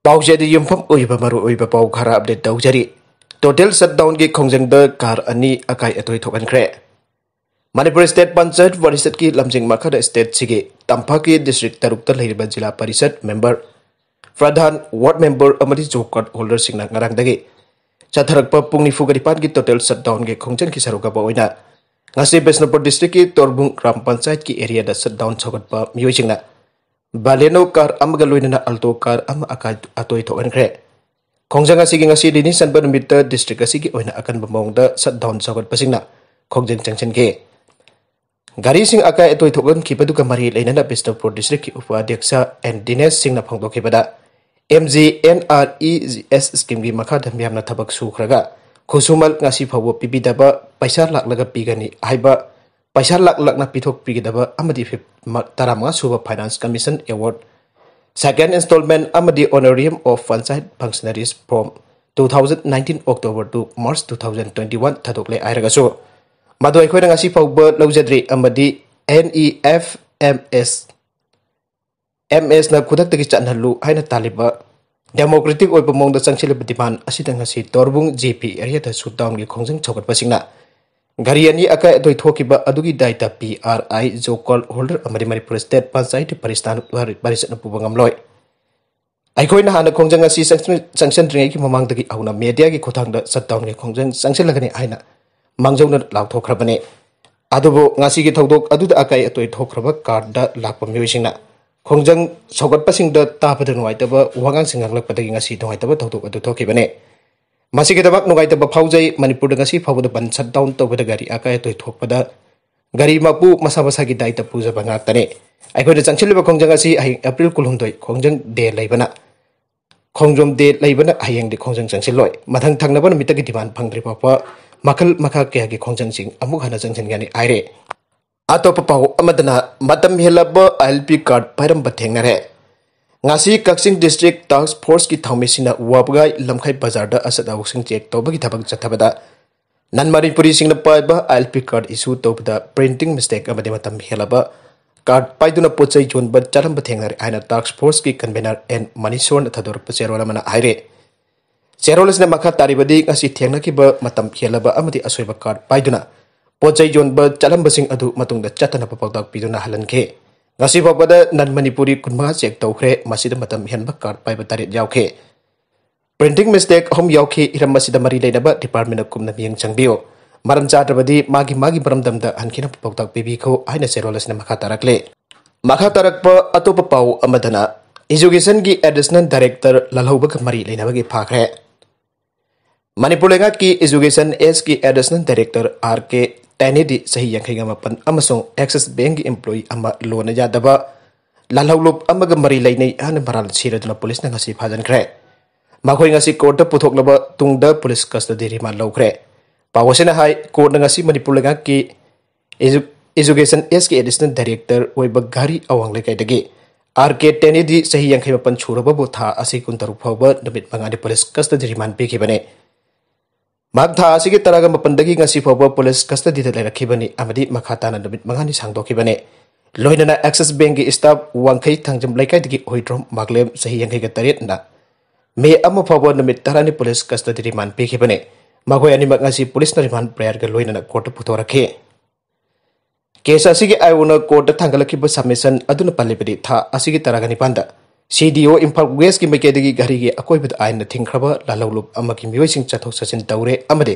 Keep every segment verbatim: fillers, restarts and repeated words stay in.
ꯄꯥꯎꯆꯦꯗ ꯌꯨꯝꯐꯝ ꯑꯣꯏꯕ ꯃꯔꯨꯑꯣꯏꯕ ꯄꯥꯎ ꯈꯔ ꯑꯞꯗꯦꯠ ꯇꯧꯖꯔꯤ꯫ ꯇꯣꯇꯦꯜ ꯁꯠꯗꯥꯎꯟꯒꯤ ꯈꯣꯡꯖꯪꯗ ꯀꯥꯔ ꯑꯅꯤ ꯑꯀꯥꯏ ꯑꯇꯣꯏ ꯊꯣꯛꯍꯟꯈ꯭ꯔꯦ꯫ ꯃꯅꯤꯄꯨꯔ ꯁ꯭ꯇꯦꯠ ꯄꯟꯆꯥꯌꯠ ꯄꯔꯤꯁꯠꯀꯤ ꯂꯝꯖꯤꯡ ꯃꯈꯥꯗ ꯁ꯭ꯇꯦꯠꯁꯤꯒꯤ ꯇꯝꯄꯥꯛꯀꯤ ꯗꯤꯁꯇ꯭ꯔꯤꯛ ꯇꯔꯨꯛꯇ ꯂꯩꯔꯤꯕ ꯖꯤꯂꯥ ꯄꯔꯤꯁꯠ ꯃꯦꯝꯕꯔ, ꯄ꯭ꯔꯙꯥꯟ, ꯋꯥꯔꯗ ꯃꯦꯝꯕꯔ ꯑꯃꯗꯤ ꯖꯣꯕ ꯀꯥꯔꯗ ꯍꯣꯜꯗꯔꯁꯤꯡꯅ ꯉꯔꯥꯡꯗꯒꯤ ꯆꯠꯊꯔꯛꯄ ꯄꯨꯡ ꯅꯤꯐꯨꯒ ꯅꯤꯄꯥꯟꯒꯤ ꯇꯣꯇꯦꯜ ꯁꯠꯗꯥꯎꯟꯒꯤ ꯈꯣꯡꯖꯪꯒꯤ ꯁꯔꯨꯛ ꯑꯃ ꯑꯣꯏꯅ ꯉꯁꯤ ꯕꯤꯁꯅꯨꯄꯨꯔ ꯗꯤꯁꯇ꯭ꯔꯤꯛꯀꯤ ꯇꯣꯔꯕꯨꯡ ꯒ꯭ꯔꯥꯝ ꯄꯟꯆꯥꯌꯠꯀꯤ ꯑꯦꯔꯤꯌꯥꯗ ꯁꯠꯗꯥꯎꯟ ꯁꯧꯒꯠꯄ ꯃꯤꯑꯣꯏꯁꯤꯡꯅ ꯕꯥꯂꯦꯅꯣ ꯀꯥꯔ ꯑꯃꯒ ꯂꯣꯏꯅꯅ ꯑꯜꯇꯣ ꯀꯥꯔ ꯑꯃ ꯑꯀꯥꯏ ꯑꯇꯣꯏ ꯊꯣꯛꯍꯟꯈ꯭ꯔꯦ꯫ ꯈꯣꯡꯖꯪ ꯑꯁꯤꯒꯤ ꯉꯁꯤ ꯅꯤꯅꯤ ꯆꯟꯕ ꯅꯨꯃꯤꯠꯇ ꯗꯤꯁꯇ꯭ꯔꯤꯛ ꯑꯁꯤꯒꯤ ꯑꯣꯏꯅ ꯑꯀꯟꯕ ꯃꯑꯣꯡꯗ ꯁꯠꯗꯥꯎꯟ ꯁꯧꯒꯠꯄꯁꯤꯡꯅ ꯈꯣꯡꯖꯪ ꯆꯪꯁꯤꯟꯈꯤ꯫ ꯒꯥꯔꯤꯁꯤꯡ ꯑꯀꯥꯏ ꯑꯇꯣꯏ ꯊꯣꯛꯍꯟꯈꯤꯕꯗꯨꯒ ꯃꯔꯤ ꯂꯩꯅꯅ ꯕꯤꯁꯅꯨꯄꯨꯔ ꯗꯤꯁꯇ꯭ꯔꯤꯛꯀꯤ ꯎꯄꯥꯙ꯭ꯌꯛꯁ ꯑꯦꯟ ꯗꯤꯅꯦꯁ ꯁꯤꯡꯅ ꯐꯣꯡꯗꯣꯛꯈꯤꯕꯗ, M G N R E G S ꯁ꯭ꯀꯤꯝꯒꯤ ꯃꯈꯥꯗ ꯃꯤꯌꯥꯝꯅ ꯊꯕꯛ ꯁꯨꯈ꯭ꯔꯒ ꯈꯨꯠꯁꯨꯃꯜ ꯉꯁꯤ ꯐꯥꯎꯕ ꯄꯤꯕꯤꯗꯕ, ꯄꯩꯁꯥ ꯂꯥꯛꯂꯒ ꯄꯤꯒꯅꯤ ꯍꯥꯏꯕ, ꯄꯩꯁꯥ ꯂꯥꯛ ꯂꯥꯛꯅ ꯄꯤꯊꯣꯛꯄꯤꯒꯗꯕ ꯑꯃꯗꯤ ꯐꯤꯞ-, ꯃ-, ꯇꯔꯥꯃꯉꯥ ꯁꯨꯕ finance commission award, second instalment ꯑꯃꯗꯤ ꯑꯣꯅꯔꯤꯌꯝ ꯑꯣꯐ ꯄꯟꯆꯥꯌꯠ ꯐꯪꯁꯅꯔꯤꯁ from two thousand nineteen October to March two thousand twenty one ꯊꯥꯗꯣꯛꯂꯦ ꯍꯥꯏꯔꯒꯁꯨ, ꯃꯗꯨ ꯑꯩꯈꯣꯏꯅ ꯉꯁꯤ ꯐꯥꯎꯕ ꯂꯧꯖꯗ꯭ꯔꯤ ꯑꯃꯗꯤ ꯑꯦꯟ ꯏ ꯑꯦꯐ ꯑꯦꯝ ꯑꯦꯁ, ꯑꯦꯝ ꯑꯦꯁꯅ ꯈꯨꯗꯛꯇꯒꯤ ꯆꯠꯍꯜꯂꯨ ꯍꯥꯏꯅ ꯇꯥꯜꯂꯤꯕ ꯗꯦꯃꯣꯀ꯭ꯔꯦꯇꯤꯛ ꯑꯣꯏꯕ ꯃꯑꯣꯡꯗ ꯆꯪꯁꯤꯜꯂꯤꯕ ꯗꯤꯃꯥꯟ ꯑꯁꯤꯗ ꯉꯁꯤ ꯇꯣꯔꯕꯨꯡ ꯖꯦ ꯄꯤ ꯑꯦꯔꯤꯌꯥꯗ ꯁꯠꯗꯥꯎꯟꯒꯤ ꯈꯣꯡꯖꯪ ꯁꯧꯒꯠꯄꯁꯤꯡꯅ ꯒꯥꯔꯤ ꯑꯅꯤ ꯑꯀꯥꯏ ꯑꯇꯣꯏ ꯊꯣꯛꯈꯤꯕ ꯑꯗꯨꯒꯤ ꯗꯥꯏꯇ ꯄꯤ ꯑꯥꯔ ꯑꯥꯏ, ꯖꯣꯕ ꯀꯥꯔꯗ ꯍꯣꯜꯗꯔ ꯑꯃꯗꯤ ꯃꯅꯤꯄꯨꯔ ꯁ꯭ꯇꯦꯠ ꯄꯟꯆꯥꯌꯠ ꯄꯔꯤꯁꯠꯅ ꯄꯨꯕ ꯉꯝꯂꯣꯏ꯫ ꯑꯩꯈꯣꯏꯅ ꯍꯥꯟꯅ ꯈꯣꯡꯖꯪ ꯑꯁꯤ ꯆꯪꯁꯤꯟ-, ꯆꯪꯁꯤꯟꯗ꯭ꯔꯤꯉꯩꯒꯤ ꯃꯃꯥꯡꯗꯒꯤ ꯍꯧꯅ ꯃꯦꯗꯤꯌꯥꯒꯤ ꯈꯨꯠꯊꯥꯡꯗ ꯁꯠꯗꯥꯎꯟꯒꯤ ꯈꯣꯡꯖꯪ ꯆꯪꯁꯤꯜꯂꯒꯅꯤ ꯍꯥꯏꯅ ꯃꯥꯡꯖꯧꯅꯅ ꯂꯥꯎꯊꯣꯛꯈ꯭ꯔꯕꯅꯤ꯫ ꯑꯗꯨꯕꯨ ꯉꯁꯤꯒꯤ ꯊꯧꯗꯣꯛ ꯑꯗꯨꯗ ꯑꯀꯥꯏ ꯑꯇꯣꯏ ꯊꯣꯛꯈ꯭ꯔꯕ ꯀꯥꯔꯗ ꯂꯥꯛꯄ ꯃꯤꯑꯣꯏꯁꯤꯡꯅ ꯈꯣꯡꯖꯪ ꯁꯧꯒꯠꯄꯁꯤꯡꯗ ꯇꯥꯕꯗ ꯅꯨꯡꯉꯥꯏꯇꯕ ꯋꯥꯉꯥꯡꯁꯤꯡ ꯉꯥꯡꯂꯛꯄꯗꯒꯤ ꯉꯁꯤ ꯅꯨꯡꯉꯥꯏꯇꯕ ꯊꯧꯗꯣꯛ ꯑꯗꯨ ꯊꯣꯛꯈꯤꯕꯅꯤ꯫ ꯃꯁꯤꯒꯤꯗꯃꯛ ꯅꯨꯡꯉꯥꯏꯇꯕ ꯐꯥꯎꯖꯩ꯫ ꯃꯅꯤꯄꯨꯔꯗ ꯉꯁꯤ ꯐꯥꯎꯕꯗ ꯕꯟ ꯁꯠꯗꯥꯎꯟ ꯇꯧꯕꯗ ꯒꯥꯔꯤ ꯑꯀꯥꯏ ꯑꯇꯣꯏ ꯊꯣꯛꯄꯗ ꯒꯥꯔꯤ ꯃꯄꯨ ꯃꯁꯥ ꯃꯁꯥꯒꯤ ꯗꯥꯏꯇ ꯄꯨꯖꯕ ꯉꯥꯛꯇꯅꯤ꯫ ꯑꯩꯈꯣꯏꯅ ꯆꯪꯁꯤꯜꯂꯤꯕ ꯈꯣꯡꯖꯪ ꯑꯁꯤ ꯍꯌꯦꯡ ꯑꯦꯄ꯭ꯔꯤꯜ ꯀꯨꯟꯍꯨꯝꯗꯣꯏ ꯈꯣꯡꯖꯪ ꯗꯦ ꯂꯩꯕꯅ, ꯈꯣꯡꯖꯣꯝ ꯗꯦ ꯂꯩꯕꯅ ꯍꯌꯦꯡꯗꯤ ꯈꯣꯡꯖꯪ ꯆꯪꯁꯤꯜꯂꯣꯏ꯫ ꯃꯊꯪ ꯊꯪꯅꯕ ꯅꯨꯃꯤꯠꯇꯒꯤ ꯗꯤꯃꯥꯟ ꯐꯪꯗ꯭ꯔꯤ ꯐꯥꯎꯕ ꯃꯈꯜ ꯃꯈꯥ ꯀꯌꯥꯒꯤ ꯈꯣꯡꯖꯪꯁꯤꯡ ꯑꯃꯨꯛ ꯍꯟꯅ ꯆꯪꯁꯤꯟꯒꯅꯤ ꯍꯥꯏꯔꯦ꯫ ꯑꯇꯣꯞꯄ ꯄꯥꯎ ꯑꯃꯗꯅ, ꯃꯇꯝ ꯍꯦꯜꯂꯕ ꯑꯥꯏ ꯑꯦꯜ ꯄꯤ ꯀꯥꯔꯗ ꯄꯥꯏꯔꯝꯕ ꯊꯦꯡꯅꯔꯦ꯫ ꯉꯁꯤ ꯀꯛꯆꯤꯡ ꯗꯤꯁꯇ꯭ꯔꯤꯛ ꯇꯥꯛꯁ ꯐꯣꯔꯁꯀꯤ ꯊꯧꯃꯤꯁꯤꯡꯅ ꯋꯥꯕꯒꯥꯏ ꯂꯝꯈꯥꯏ ꯕꯖꯥꯔꯗ ꯑꯆꯠ ꯑꯋꯣꯛꯁꯤꯡ ꯆꯦꯛ ꯇꯧꯕꯒꯤ ꯊꯕꯛ ꯆꯠꯊꯕꯗ ꯅꯟ ꯃꯅꯤꯄꯨꯔꯤꯁꯤꯡꯅ ꯄꯥꯏꯕ ꯑꯥꯏ ꯑꯦꯜ ꯄꯤ ꯀꯥꯔꯗ ꯏꯁꯨ ꯇꯧꯕꯗ ꯄ꯭ꯔꯤꯟꯇꯤꯡ ꯃꯤꯁꯇꯦꯛ ꯑꯃꯗꯤ ꯃꯇꯝ ꯍꯦꯜꯂꯕ ꯀꯥꯔꯗ ꯄꯥꯏꯗꯨꯅ ꯄꯣꯠ ꯆꯩ ꯌꯣꯟꯕ ꯆꯠꯂꯝꯕ ꯊꯦꯡꯅꯔꯦ ꯍꯥꯏꯅ ꯇꯥꯛꯁ ꯐꯣꯔꯁꯀꯤ ꯀꯟꯚꯦꯅꯔ ꯑꯦꯟ ꯃꯅꯤꯁꯣꯔꯅ ꯊꯥꯗꯣꯔꯛꯄ ꯆꯦꯔꯣꯜ ꯑꯃꯅ ꯍꯥꯏꯔꯦ꯫ ꯆꯦꯔꯣꯜ ꯑꯁꯤꯅ ꯃꯈꯥ ꯇꯥꯔꯤꯕꯗꯤ ꯉꯁꯤ ꯊꯦꯡꯅꯈꯤꯕ ꯃꯇꯝ ꯍꯦꯜꯂꯕ ꯑꯃꯗꯤ ꯑꯁꯣꯏꯕ ꯀꯥꯔꯗ ꯄꯥꯏꯗꯨꯅ ꯄꯣꯠ ꯆꯩ ꯌꯣꯟꯕ ꯆꯠꯂꯝꯕꯁꯤꯡ ꯑꯗꯨ ꯃꯇꯨꯡꯗ ꯆꯠꯇꯅꯕ ꯄꯥꯎꯇꯥꯛ ꯄꯤꯗꯨꯅ ꯍꯜꯍꯟꯈꯤ꯫ ꯉꯁꯤ ꯐꯥꯎꯕꯗ ꯅꯟ ꯃꯅꯤꯄꯨꯔꯤ ꯀꯨꯟꯃꯉꯥ ꯆꯦꯛ ꯇꯧꯈ꯭ꯔꯦ꯫ ꯃꯁꯤꯗ ꯃꯇꯝ ꯍꯦꯟꯕ ꯀꯥꯔꯗ ꯄꯥꯏꯕ ꯇꯔꯦꯠ ꯌꯥꯎꯈꯤ꯫ ꯄ꯭ꯔꯤꯟꯇꯤꯡ ꯃꯤꯁꯇꯦꯛ ꯑꯍꯨꯝ ꯌꯥꯎꯈꯤ꯫ ꯍꯤꯔꯝ ꯑꯁꯤꯗ ꯃꯔꯤ ꯂꯩꯅꯕ ꯗꯤꯄꯥꯔꯠꯃꯦꯟꯅ ꯀꯨꯞꯅ ꯃꯤꯠꯌꯦꯡ ꯆꯪꯕꯤꯌꯨ꯫ ꯃꯔꯝ ꯆꯥꯗ꯭ꯔꯕꯗꯤ ꯃꯥꯒꯤ ꯃꯥꯒꯤ ꯃꯔꯝꯗꯝꯗ ꯍꯟꯈꯤꯅꯕ ꯄꯥꯎꯇꯥꯛ ꯄꯤꯕꯤꯈꯣ ꯍꯥꯏꯅ ꯆꯦꯔꯣꯜ ꯑꯁꯤꯅ ꯃꯈꯥ ꯇꯥꯔꯛꯂꯤ꯫ ꯃꯈꯥ ꯇꯥꯔꯛꯄ ꯑꯇꯣꯞꯄ ꯄꯥꯎ ꯑꯃꯗꯅ, ꯏꯖꯨꯀꯦꯁꯟꯒꯤ ꯑꯦꯗꯤꯁꯅꯦꯜ ꯗꯥꯏꯔꯦꯛꯇꯔ ꯂꯥꯜꯍꯧꯕꯒ ꯃꯔꯤ ꯂꯩꯅꯕꯒꯤ ꯐꯥꯈ꯭ꯔꯦ꯫ ꯃꯅꯤꯄꯨꯔ ꯂꯩꯉꯥꯛꯀꯤ ꯏꯖꯨꯀꯦꯁꯟ ꯑꯦꯁꯀꯤ ꯑꯦꯗꯤꯁꯅꯦꯜ ꯗꯥꯏꯔꯦꯛꯇꯔ ꯑꯥꯔ ꯀꯦ ꯇꯦꯅꯦꯗꯤ, ꯆꯍꯤ ꯌꯥꯡꯈꯩꯒ ꯃꯥꯄꯟ, ꯑꯃꯁꯨꯡ ꯑꯦꯛꯁꯤꯁ ꯕꯦꯡꯛꯒꯤ ꯏꯝꯄ꯭ꯂꯣꯌꯤ ꯑꯃ ꯂꯣꯟꯅ ꯌꯥꯗꯕ ꯂꯥꯜꯍꯧꯂꯨꯞ ꯑꯃꯒ ꯃꯔꯤ ꯂꯩꯅꯩ ꯍꯥꯏꯅ ꯃꯔꯥꯜ ꯁꯤꯔꯗꯨꯅ ꯄꯨꯂꯤꯁꯅ ꯉꯁꯤ ꯐꯥꯖꯤꯟꯈ꯭ꯔꯦ꯫ ꯃꯈꯣꯏ ꯉꯁꯤ ꯀꯣꯔꯠꯇ ꯄꯨꯊꯣꯛꯂꯕ ꯇꯨꯡꯗ ꯄꯨꯂꯤꯁ ꯀꯁꯇꯗꯤ ꯔꯤꯃꯥꯟ ꯂꯧꯈ꯭ꯔꯦ꯫ ꯄꯥꯎ ꯑꯁꯤꯅ ꯍꯥꯏ, ꯀꯣꯔꯠꯅ ꯉꯁꯤ ꯃꯅꯤꯄꯨꯔ ꯂꯩꯉꯥꯛꯀꯤ ꯏꯖꯨ-, ꯏꯖꯨꯀꯦꯁꯟ ꯑꯦꯁꯀꯤ ꯑꯦꯗꯤꯁꯅꯦꯜ ꯗꯥꯏꯔꯦꯛꯇꯔ ꯑꯣꯏꯕ ꯘꯔꯤ ꯑꯋꯥꯡ ꯂꯩꯀꯥꯏꯗꯒꯤ ꯑꯥꯔ ꯀꯦ ꯇꯦꯅꯦꯗꯤ, ꯆꯍꯤ ꯌꯥꯡꯈꯩ ꯃꯥꯄꯟ ꯁꯨꯔꯕꯕꯨ, ꯊꯥ ꯑꯁꯤ ꯀꯨꯟꯇꯔꯨꯛ ꯐꯥꯎꯕ ꯅꯨꯃꯤꯠ ꯃꯉꯥꯅꯤ ꯄꯨꯂꯤꯁ ꯀꯁꯇꯗꯤ ꯔꯤꯃꯥꯟ ꯄꯤꯈꯤꯕꯅꯤ꯫ ꯃꯍꯥꯛ ꯊꯥ ꯑꯁꯤꯒꯤ ꯇꯔꯥꯒ ꯃꯥꯄꯟꯗꯒꯤ ꯉꯁꯤ ꯐꯥꯎꯕ ꯄꯨꯂꯤꯁ ꯀꯁꯇꯗꯤꯗ ꯂꯩꯔꯛꯈꯤꯕꯅꯤ ꯑꯃꯗꯤ ꯃꯈꯥ ꯇꯥꯅ ꯅꯨꯃꯤꯠ ꯃꯉꯥꯅꯤ ꯁꯥꯡꯗꯣꯛꯈꯤꯕꯅꯤ꯫ ꯂꯣꯏꯅꯅ ꯑꯦꯛꯁꯤꯁ ꯕꯦꯡꯛꯒꯤ ꯁ꯭ꯇꯥꯐ ꯋꯥꯡꯈꯩ ꯊꯥꯡꯖꯝ ꯂꯩꯀꯥꯏꯗꯒꯤ ꯍꯨꯏꯗ꯭ꯔꯣꯝ ꯃꯥꯒꯂꯦꯝ, ꯆꯍꯤ ꯌꯥꯡꯈꯩꯒ ꯇꯔꯦꯠꯅ ꯃꯦ ꯑꯃ ꯐꯥꯎꯕ ꯅꯨꯃꯤꯠ ꯇꯔꯥꯅꯤ ꯄꯨꯂꯤꯁ ꯀꯁꯇꯗꯤ ꯔꯤꯃꯥꯟ ꯄꯤꯈꯤꯕꯅꯤ꯫ ꯃꯈꯣꯏ ꯑꯅꯤꯃꯛ ꯉꯁꯤ ꯄꯨꯂꯤꯁꯅ ꯔꯤꯃꯥꯟ ꯄ꯭ꯔꯦꯌꯔꯒ ꯂꯣꯏꯅꯅ ꯀꯣꯔꯠꯇ ꯄꯨꯊꯣꯔꯛꯈꯤ꯫ ꯀꯦꯁ ꯑꯁꯤꯒꯤ ꯑꯥꯏꯑꯣꯅ ꯀꯣꯔꯠꯇ ꯊꯥꯡꯒꯠꯂꯛꯈꯤꯕ ꯁꯕꯃꯤꯁꯟ ꯑꯗꯨꯅ ꯄꯜꯂꯤꯕꯗꯤ, ꯊꯥ ꯑꯁꯤꯒꯤ ꯇꯔꯥꯒ ꯅꯤꯄꯥꯟꯗ ꯁꯤ ꯗꯤ ꯑꯣ ꯏꯝꯐꯥꯜ ꯋꯦꯁꯀꯤ ꯃꯥꯏꯀꯩꯗꯒꯤ ꯘꯔꯤꯒꯤ ꯑꯀꯣꯏꯕꯗ ꯑꯥꯏꯟꯅ ꯊꯤꯡꯈ꯭ꯔꯕ ꯂꯥꯜꯍꯧꯂꯨꯞ ꯑꯃꯒꯤ ꯃꯤꯑꯣꯏꯁꯤꯡ ꯆꯠꯊꯣꯛ ꯆꯠꯁꯤꯟ ꯇꯧꯔꯦ ꯑꯃꯗꯤ